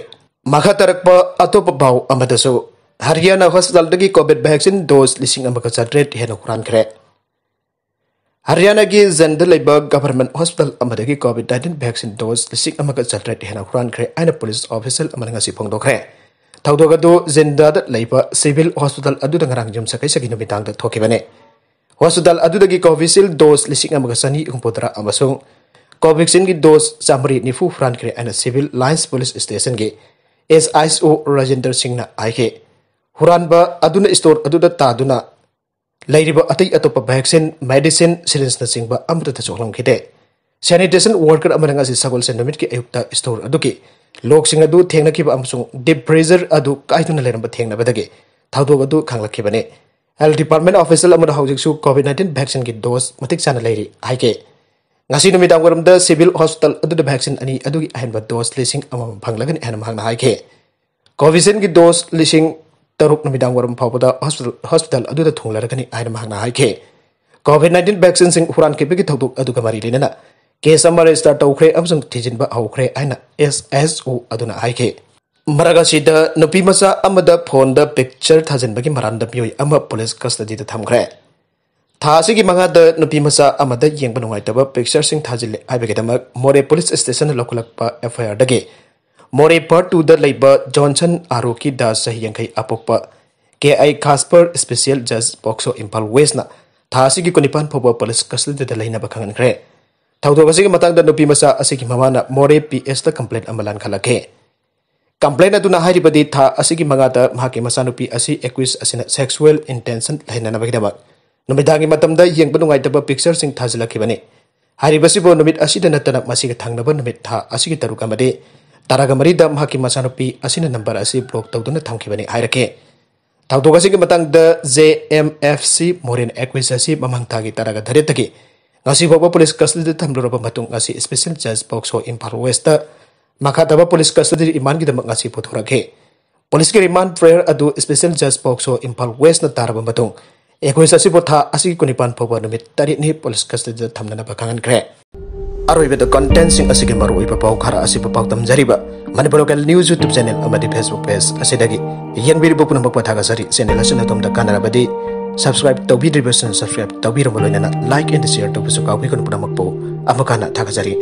ꯃꯈꯥ ꯇꯥꯔꯛꯄ ꯑꯇꯣꯞꯄ bout ꯑꯃꯗꯁꯨ ꯍꯔꯤꯌꯥꯅꯥ hospitalꯗꯒꯤ COVID vaccine dose ꯂꯤꯁꯤꯡ ꯑꯃꯒ ꯆꯥꯇ꯭ꯔꯦꯠ ꯍꯦꯟꯅ ꯍꯨꯔꯥꯟꯈ꯭ꯔꯦ꯫ ꯍꯔꯤꯌꯥꯅꯥꯒꯤ ꯖꯟꯗ ꯂꯩꯕ government hospital ꯑꯃꯗꯒꯤ COVID nineteen vaccine dose ꯂꯤꯁꯤꯡ ꯑꯃꯒ ꯆꯥꯇ꯭ꯔꯦꯠ ꯍꯦꯟꯅ ꯍꯨꯔꯥꯟꯈ꯭ꯔꯦ ꯍꯥꯏꯅ police official ꯑꯃꯅ ꯉꯁꯤ ꯐꯣꯡꯗꯣꯛꯈ꯭ꯔꯦ꯫ ꯊꯧꯗꯣꯛ ꯑꯗꯨ ꯖꯤꯟꯗꯥꯗ ꯂꯩꯕ civil hospital ꯑꯗꯨꯗ ꯉꯔꯥꯡ ꯌꯨꯝꯁꯀꯩꯁꯒꯤ ꯅꯨꯃꯤꯗꯥꯡꯗ ꯊꯣꯛꯈꯤꯕꯅꯤ꯫ Hospital ꯑꯗꯨꯗꯒꯤ Covishield dose ꯂꯤꯁꯤꯡ ꯑꯃꯒ ꯆꯅꯤ ꯍꯨꯝꯐꯨꯇꯔꯥ ꯑꯃꯁꯨꯡ Covaxinꯒꯤ dose ꯆꯥꯃꯔꯤ ꯅꯤꯐꯨ ꯍꯨꯔꯥꯟꯈ꯭ꯔꯦ ꯍꯥꯏꯅ Civil Lines Police Stationꯒꯤ S I S O Rajendra ꯁꯤꯡꯅ ꯍꯥꯏꯈꯤ꯫ ꯍꯨꯔꯥꯟꯕ ꯑꯗꯨꯅ store ꯑꯗꯨꯗ ꯇꯥꯗꯨꯅ ꯂꯩꯔꯤꯕ ꯑꯇꯩ ꯑꯇꯣꯞꯄ vaccine, medicine, syringeꯅꯆꯤꯡꯕ ꯑꯃꯠꯇ ꯁꯣꯛꯍꯜꯂꯝꯈꯤꯗꯦ꯫ Sanitation worker ꯑꯃꯅ ꯉꯁꯤ ꯁꯒꯣꯜꯁꯦꯟ ꯅꯨꯃꯤꯠꯀꯤ ꯑꯌꯨꯛꯇ store ꯑꯗꯨꯒꯤ lockꯁꯤꯡ ꯑꯗꯨ ꯊꯦꯡꯅꯈꯤꯕ ꯑꯃꯁꯨꯡ deep freezer ꯑꯗꯨ ꯀꯥꯏꯗꯨꯅ ꯂꯩꯔꯝꯕ ꯊꯦꯡꯅꯕꯗꯒꯤ ꯊꯧꯗꯣꯛ ꯑꯗꯨ ꯈꯪꯂꯛꯈꯤꯕꯅꯤ꯫ Health Department official ꯑꯃꯅ ꯍꯧꯖꯤꯛꯁꯨ COVID nineteen vaccineꯒꯤ dose ꯃꯇꯤꯛ ꯆꯥꯅ ꯂꯩꯔꯤ ꯍꯥꯏꯈꯤ꯫ ꯉꯁꯤ ꯅꯨꯃꯤꯗꯥꯡ ꯋꯥꯏꯔꯝꯗ civil hospital ꯑꯗꯨꯗ vaccine ꯑꯅꯤ ꯑꯗꯨꯒꯤ ꯑꯍꯦꯟꯕ dose ꯂꯤꯁꯤꯡ ꯑꯃꯃꯝ ꯐꯪꯂꯒꯅꯤ ꯍꯥꯏꯅ ꯃꯍꯥꯛꯅ ꯍꯥꯏꯈꯤ꯫ Covishielꯒꯤ dose ꯂꯤꯁꯤꯡ ꯇꯔꯨꯛ ꯅꯨꯃꯤꯗꯥꯡ ꯋꯥꯏꯔꯝ ꯐꯥꯎꯕꯗ hospital, hospital ꯑꯗꯨꯗ ꯊꯨꯡꯂꯔꯒꯅꯤ ꯍꯥꯏꯅ ꯃꯍꯥꯛꯅ ꯍꯥꯏꯈꯤ꯫ COVID nineteen vaccineꯁꯤꯡ ꯍꯨꯔꯥꯟꯈꯤꯕꯒꯤ ꯊꯧꯗꯣꯛ ꯑꯗꯨꯒ ꯃꯔꯤ ꯂꯩꯅꯅ case ꯑꯃ register ꯇꯧꯈ꯭ꯔꯦ ꯑꯃꯁꯨꯡ ꯊꯤꯖꯤꯟꯕ ꯍꯧꯈ꯭ꯔꯦ ꯍꯥꯏꯅ S I S O ꯑꯗꯨꯅ ꯍꯥꯏꯈꯤ꯫ ꯃꯔꯛ ꯑꯁꯤꯗ ꯅꯨꯄꯤ ꯃꯆꯥ ꯑꯃꯗ phoneꯗ picture ꯊꯥꯖꯤꯟꯕꯒꯤ ꯃꯔꯝꯗ ꯃꯤꯑꯣꯏ ꯑꯃ police custodyꯗ ꯊꯝꯈ꯭ꯔꯦ꯫ ꯊꯥ ꯑꯁꯤꯒꯤ ꯃꯉꯥꯗ ꯅꯨꯄꯤ ꯃꯆꯥ ꯑꯃꯗ ꯌꯦꯡꯕ ꯅꯨꯡꯉꯥꯏꯇꯕ pictureꯁꯤꯡ ꯊꯥꯖꯤꯜꯂꯦ ꯍꯥꯏꯕꯒꯤꯗꯃꯛ ꯃꯣꯔꯦ police stationꯅ ꯂꯧꯈꯠꯂꯛꯄ F I Rꯗꯒꯤ ꯃꯣꯔꯦ part twoꯗ ꯂꯩꯕ Johnson ꯑꯥꯔꯣꯛꯀꯤ ꯗꯥꯁ ꯆꯍꯤ ꯌꯥꯡꯈꯩ ꯑꯄꯣꯛꯄ K I Kasper special judge POCSO Imphal Westꯅ ꯊꯥ ꯑꯁꯤꯒꯤ ꯀꯨꯟꯅꯤꯄꯥꯟ ꯐꯥꯎꯕ police custodyꯗ ꯂꯩꯅꯕ ꯈꯪꯍꯟꯈ꯭ꯔꯦ꯫ ꯊꯧꯗꯣꯛ ꯑꯁꯤꯒꯤ ꯃꯇꯥꯡꯗ ꯅꯨꯄꯤ ꯃꯆꯥ ꯑꯁꯤꯒꯤ ꯃꯃꯥꯅ ꯃꯣꯔꯦ ꯄꯤ ꯑꯦꯁꯇ ꯀꯝꯄ꯭ꯂꯦꯟ ꯑꯃ ꯂꯥꯟꯈꯠꯂꯛꯈꯤ꯫ ꯀꯝꯄ꯭ꯂꯦꯟ ꯑꯗꯨꯅ ꯍꯥꯏꯔꯤꯕꯗꯤ ꯊꯥ ꯑꯁꯤꯒꯤ ꯃꯉꯥꯗ ꯃꯍꯥꯛꯀꯤ ꯃꯆꯥꯅꯨꯄꯤ ꯑꯁꯤ ꯑꯦꯀ꯭ꯌꯨꯁ ꯑꯁꯤꯅ ꯁꯦꯛꯁꯨꯑꯦꯜ ꯏꯟꯇꯦꯟꯁꯟ ꯂꯩꯅꯅꯕꯒꯤꯗꯃꯛ ꯅꯨꯃꯤꯗꯥꯡꯒꯤ ꯃꯇꯝꯗ ꯌꯦꯡꯕ ꯅꯨꯡꯉꯥꯏꯇꯕ ꯄꯤꯛꯆꯔꯁꯤꯡ ꯊꯥꯖꯤꯜꯂꯛꯈꯤꯕꯅꯤ꯫ ꯍꯥꯏꯔꯤꯕꯁꯤꯕꯨ ꯅꯨꯃꯤꯠ ꯑꯁꯤꯗ ꯅꯠꯇꯅ ꯃꯁꯤꯒꯤ ꯊꯪꯅꯕ ꯅꯨꯃꯤꯠ ꯊꯥ ꯑꯁꯤꯒꯤ ꯇꯔꯨꯛ ꯑꯃꯗꯤ ꯇꯔꯥꯒ ꯃꯔꯤꯗ ꯃꯍꯥꯛꯀꯤ ꯃꯆꯥꯅꯨꯄꯤ ꯑꯁꯤꯅ ꯅꯝꯕꯔ ꯑꯁꯤ ꯕ꯭ꯂꯣꯛ ꯇꯧꯗꯨꯅ ꯊꯝꯈꯤꯕꯅꯤ ꯍꯥꯏꯔꯛꯈꯤ꯫ ꯊꯧꯗꯣꯛ ꯑꯁꯤꯒꯤ ꯃꯇꯥꯡꯗ ꯖꯦ ꯑꯦꯝ ꯑꯦꯐ ꯁꯤ ꯃꯣꯔꯦꯟ ꯑꯦꯀ꯭ꯌꯨꯁ ꯑꯁꯤ ꯃꯃꯥꯡ ꯊꯥꯒꯤ ꯇꯔꯥꯒ ꯇꯔꯦꯠꯇꯒꯤ ꯉꯁꯤ ꯐꯥꯎꯕ ꯄꯨꯂꯤꯁ ꯀꯁꯇꯗꯤꯗ ꯊꯝꯂꯨꯔꯕ ꯃꯇꯨꯡ ꯉꯁꯤ ꯁ꯭ꯄꯦꯁꯦꯜ ꯖꯖ ꯄꯣꯛꯁꯣ ꯏꯝꯐꯥꯜ ꯋꯦꯁꯇ ꯃꯈꯥ ꯇꯥꯕ ꯄꯨꯂꯤꯁ ꯀꯁꯇꯗꯤ ꯔꯤꯃꯥꯟꯒꯤꯗꯃꯛ ꯉꯁꯤ ꯄꯨꯊꯣꯔꯛꯈꯤ꯫ ꯄꯨꯂꯤꯁꯀꯤ ꯔꯤꯃꯥꯟ ꯄ꯭ꯔꯦꯌꯔ ꯑꯗꯨ ꯁ꯭ꯄꯦꯁꯦꯜ ꯖꯖ ꯄꯣꯛꯁꯣ ꯏꯝꯐꯥꯜ ꯋꯦꯁꯅ ꯇꯥꯔꯕ ꯃꯇꯨꯡ ꯑꯦꯀ꯭ꯌꯨꯁ ꯑꯁꯤꯕꯨ ꯊꯥ ꯑꯁꯤꯒꯤ ꯀꯨꯟꯅꯤꯄꯥꯟ ꯐꯥꯎꯕ ꯅꯨꯃꯤꯠ ꯇꯔꯦꯠꯅꯤ ꯄꯨꯂꯤꯁ ꯀꯁꯇꯗꯤꯗ ꯊꯝꯅꯅꯕ ꯈꯪꯍꯟꯈ꯭ꯔꯦ꯫ ꯑꯔꯣꯏꯕꯗ ꯀꯟꯇꯦꯟꯁꯤꯡ ꯑꯁꯤꯒꯤ ꯃꯔꯨꯑꯣꯏꯕ ꯄꯥꯎ ꯈꯔ ꯑꯁꯤꯕꯨ ꯄꯥꯎꯗꯝꯖꯔꯤꯕ Manipur local news YouTube channel ꯑꯃꯗꯤ ꯐꯦꯁꯕꯨꯛ ꯄꯦꯖ ꯑꯁꯤꯗꯒꯤ ꯌꯦꯡꯕꯤꯔꯤꯕ ꯄꯨꯝꯅꯃꯛꯄꯨ ꯊꯥꯒꯠꯆꯔꯤ꯫ ꯆꯦꯅꯦꯜ ꯑꯁꯤꯅ ꯑꯗꯣꯝꯗ ꯀꯥꯟꯅꯔꯕꯗꯤ ꯁꯕꯁꯀ꯭ꯔꯥꯏꯕ ꯇꯧꯕꯤꯗ꯭ꯔꯤꯕꯁꯤꯡꯅ ꯁꯕꯁꯀ꯭ꯔꯥꯏꯕ ꯇꯧꯕꯤꯔꯝꯕ ꯂꯣꯏꯅꯅ ꯂꯥꯏꯛ ꯑꯦꯟ ꯁꯤꯌꯔ ꯇꯧꯕꯁꯨ ꯀꯥꯎꯕꯤꯒꯅꯨ꯫ ꯄꯨꯝꯅꯃꯛꯄꯨ ꯑꯃꯨꯛ ꯍꯟꯅ ꯊꯥꯒꯠꯆꯔꯤ꯫